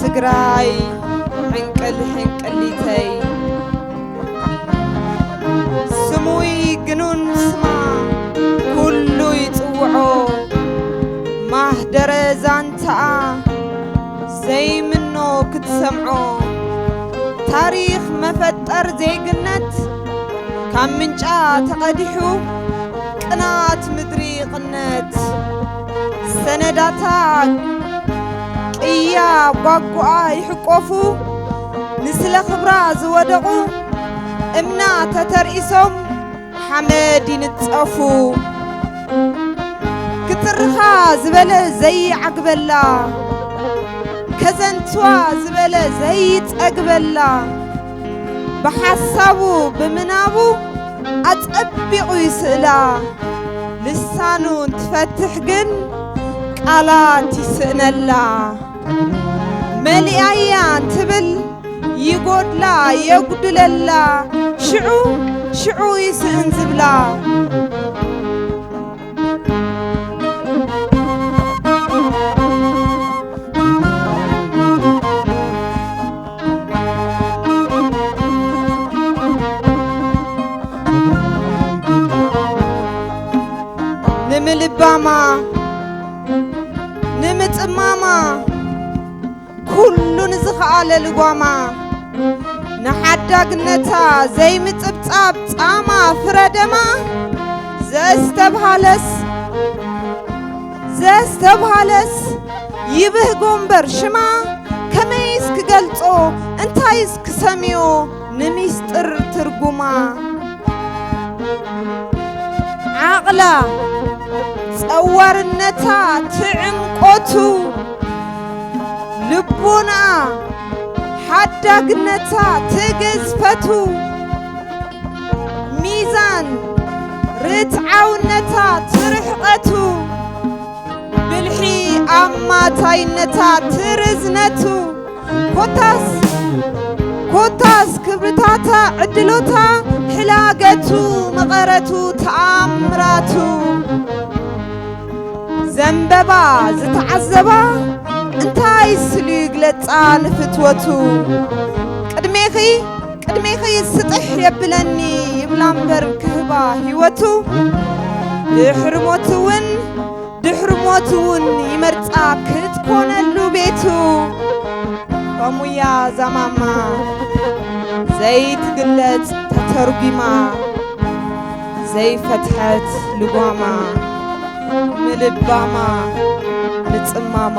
ትግራይ ሕንቅል ሕንቅሊተይ፣ ስሙይ ግኑን ስማ ኩሉ ይጽውዖ፣ ማህደረ ዛንታኣ ዘይምኖ ክትሰምዖ፣ ታሪኽ መፈጠር ዜግነት ካብ ምንጫ ተቐዲሑ፣ ቅንኣት ምድሪ ቅነት፣ ሰነዳታ ቅያ ጓጉኣ ይሕቆፉ፣ ንስለ ክብራ ዝወደቑ እምና ተተርኢሶም ሓመድ ይንጸፉ። ክትርኻ ዝበለ ዘይዓግበላ፣ ከዘንትዋ ዝበለ ዘይጸግበላ፣ ብሓሳቡ ብምናቡ ኣጸቢቑ ይስእላ። ልሳኑ እንትፈትሕ ግን ቃላት ይስእነላ። መሊኣያ እንትብል ይጎድላ የጉድለላ። ሽዑ ሽዑ ይስእን ዝብላ። ንምልባማ፣ ንምጽማማ፣ ኩሉ ንዝኸኣለ ልጓማ፣ ንሓዳግነታ ዘይምጽብጻብ ጻማ ፍረ ደማ፣ ዘስተብሃለስ፣ ዘስተብሃለስ ይብህጎ እምበር ሽማ፣ ከመይስ ክገልጾ፣ እንታይስ ክሰምዮ፣ ንሚስጥር ትርጉማ። ዓቕላ፣ ጸዋርነታ፣ ትዕምቆቱ፣ ልቦና፣ ሓዳግነታ፣ ትግዝፈቱ፣ ሚዛን፣ ርትዓውነታ፣ ትርሕቐቱ፣ ብልሒ፣ ኣማታይነታ፣ ትርዝነቱ፣ ኮታስ፣ ኮታስ ክብርታታ፣ ዕድሎታ፣ ሕላገቱ፣ መቐረቱ፣ ተኣምራቱ። ዘንበባ ዝተዓዘባ እንታይ ስሉ ይግለጻ ንፍትወቱ። ቅድሜኺ፣ ቅድሜኺ ስጥሕ የብለኒ ይብላ እምበር ክህባ ህይወቱ። ድሕሪ ሞት እውን ድሕሪ ሞት እውን ይመርጻ ክትኮነሉ ቤቱ። ከሙያ ዛማማ ዘይትግለጽ ተተርጒማ፣ ዘይፈትሐት ልጓማ፣ ምልባማ፣ ምጽማማ።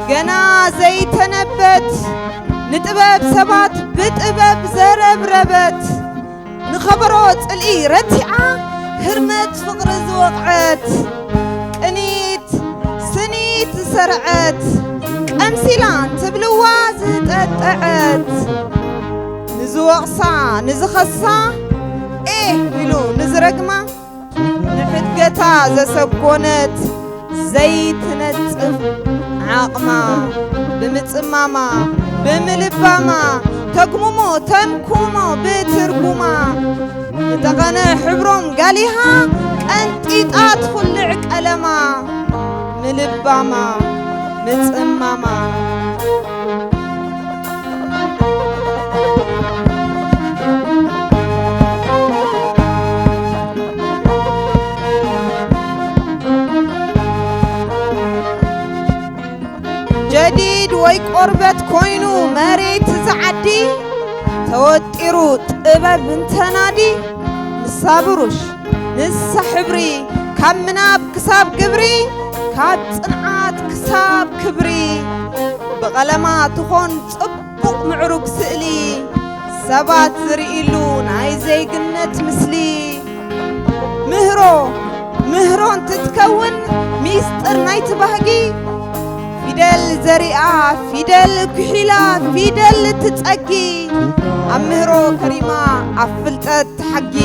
ገና ዘይተነበት ንጥበብ ሰባት ብጥበብ ዘረብረበት፣ ንኸበሮ ጽልኢ ረቲዓ ህርመት ፍቕሪ ዝወቕዐት፣ ቅኒት ስኒት ዝሰርዐት፣ ቀምሲላ እንትብልዋ ዝጠጠዐት፣ ንዝወቕሳ ንዝኸሳ ኤህ ኢሉ ንዝረግማ፣ ንሕድገታ ዘሰጎነት ዘይትነጽፍ ዓቕማ፣ ብምጽማማ ብምልባማ፣ ተግሙሞ ተንኩሞ ብትርጉማ፣ ንጠቐነ ሕብሮም ጋሊሃ ቀንጢጣ ትኹልዕ ቀለማ፣ ምልባማ ምጽማማ። ሰዲድ ወይ ቆርበት ኮይኑ መሬት እዚ ዓዲ ተወጢሩ ጥበብ እንተናዲ፣ ንሳ ብሩሽ፣ ንሳ ሕብሪ፣ ካብ ምናብ ክሳብ ግብሪ፣ ካብ ጽንዓት ክሳብ ክብሪ፣ ብቐለማ ትኾን ጽቡቕ ምዕሩግ ስእሊ፣ ሰባት ዝርእይሉ ናይ ዜግነት ምስሊ። ምህሮ፣ ምህሮ እንትትከውን ሚስጥር ናይቲ ባህጊ፣ ፊደል ዘሪኣ፣ ፊደል ኩሒላ፣ ፊደል ትጸጊ፣ ኣብ ምህሮ ከሪማ፣ ኣብ ፍልጠት ተሓጊ፣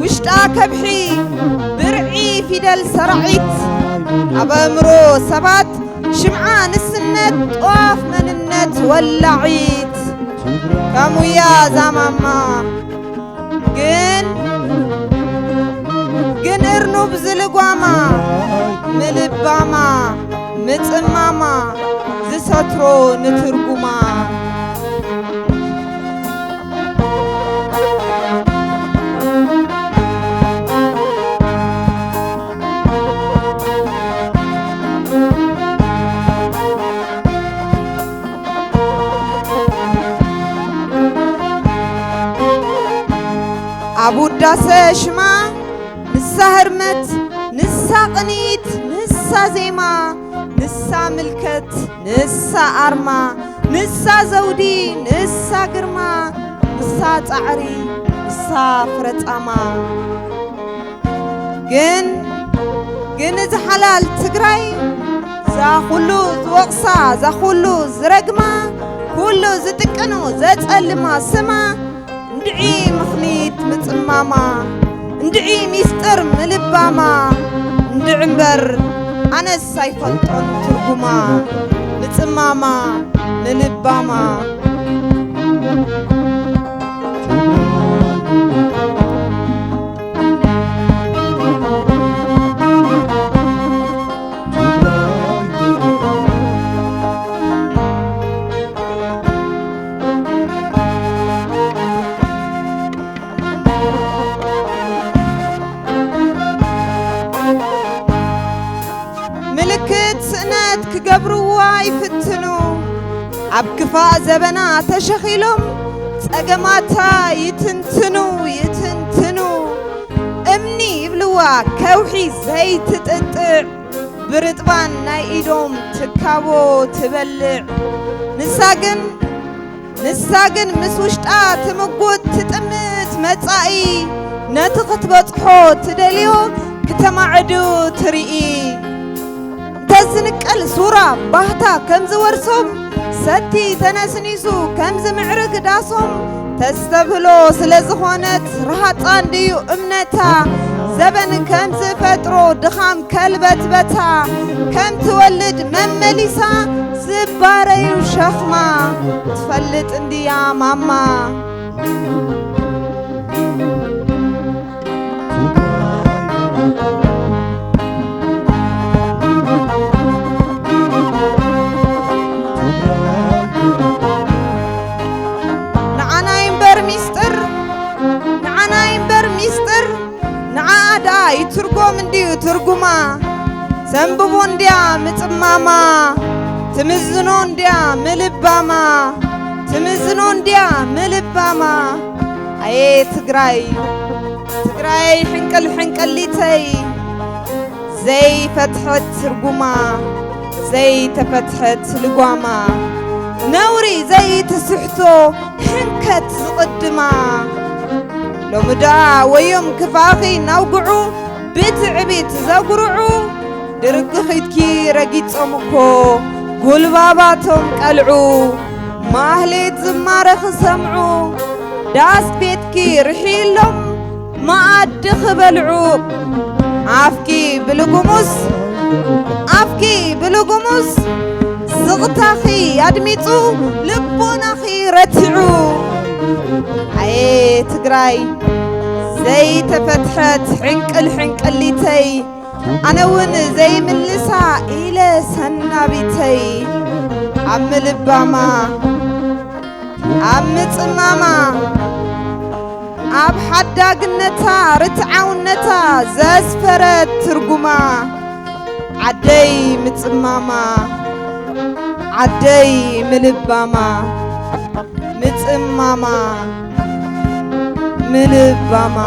ውሽጣ ከብሒ፣ ብርዒ ፊደል ሰራዒት፣ ኣብ ኣእምሮ ሰባት ሽምዓ ንስነት፣ ጧፍ መንነት ወላዒት። ካሙያ ዛማማ ግን፣ ግን እርኑብ ዝልጓማ፣ ምልባማ፣ ምጽማማ፣ ዝሰትሮ ንትርጉማ። ኣብ ውዳሰ ሽማ ንሳ ህርመት፣ ንሳ ቅኒት፣ ንሳ ዜማ፣ ንሳ ምልከት፣ ንሳ ኣርማ፣ ንሳ ዘውዲ፣ ንሳ ግርማ፣ ንሳ ጻዕሪ፣ ንሳ ፍረጻማ። ግን፣ ግን እዚ ሓላል ትግራይ፣ እዛ ኩሉ ዝወቕሳ፣ እዛ ኩሉ ዝረግማ፣ ኩሉ ዝጥቀኖ ዘጸልማ ስማ፣ እንድዒ ምኽኒት ምጽማማ፣ እንድዒ ሚስጥር ምልባማ፣ እንድዒ እምበር ኣነስ ኣይፈልጦን ትርጉማ፣ ምጽማማ፣ ምልባማ። ምልክት ስእነት ክገብርዋ ይፍትኑ፣ ኣብ ክፋእ ዘበና ተሸኺሎም ጸገማታ ይትንትኑ፣ ይትንትኑ። እምኒ ይብልዋ ከውሒ ዘይትጥጥዕ፣ ብርጥባን ናይ ኢዶም ትካቦ ትበልዕ። ንሳ ግን፣ ንሳ ግን ምስ ውሽጣ ትምጉት ትጥምት መጻኢ፣ ነቲ ክትበጽሖ ትደልዮ ክተማዕዱ ትርኢ። እንተዝንቀል ሱራ ባህታ ከም ዝወርሶም፣ ሰቲ ተነስኒሱ ከም ዝምዕርግ ዳሶም፣ ተስተብህሎ ስለ ዝኾነት ረሃጻ እንድዩ እምነታ። ዘበን ከም ዝፈጥሮ ድኻም ከልበትበታ፣ ከም ትወልድ መመሊሳ ዝባረዩ ሸኽማ ትፈልጥ እንድያ ማማ። ንዓናይ እምበር ሚስጥር፣ ንዓናይ እምበር ሚስጥር፣ ንዓኣ ደኣ ይትርጎም እንድዩ ትርጉማ። ተንብቦ እንድያ ምጽማማ፣ ትምዝኖ እንድያ ምልባማ፣ ትምዝኖ እንድያ ምልባማ። ኣየ ትግራይ፣ ትግራይ ሕንቅል ሕንቅሊተይ፣ ዘይፈትሐት ትርጉማ፣ ዘይተፈትሐት ልጓማ፣ ነውሪ ዘይትስሕቶ ሕንከት ዝቕድማ። ሎሚ ደኣ ወዮም ክፋኺ ናውግዑ፣ ብትዕቢት ዘጉርዑ፣ ድርግኺትኪ ረጊጾም እኮ ጉልባባቶም ቀልዑ። ማህሌት ዝማረ ክሰምዑ፣ ዳስ ቤትኪ ርሒሎም መኣዲ ክበልዑ። ኣፍኪ ብልጉሙስ፣ ኣፍኪ ብልጉሙስ፣ ስቕታኺ ኣድሚጹ፣ ልቦናኺ ረቲዑ። ኣየ ትግራይ ዘይተፈትሐት ሕንቅል ሕንቅሊተይ፣ ኣነ እውን ዘይምልሳ ኢለ ሰናቢተይ። ኣብ ምልባማ፣ ኣብ ምጽማማ፣ ኣብ ሓዳግነታ ርትዓውነታ ዘስፈረት ትርጉማ፣ ዓደይ ምጽማማ፣ ዓደይ ምልባማ ምጽማማ ምልባማ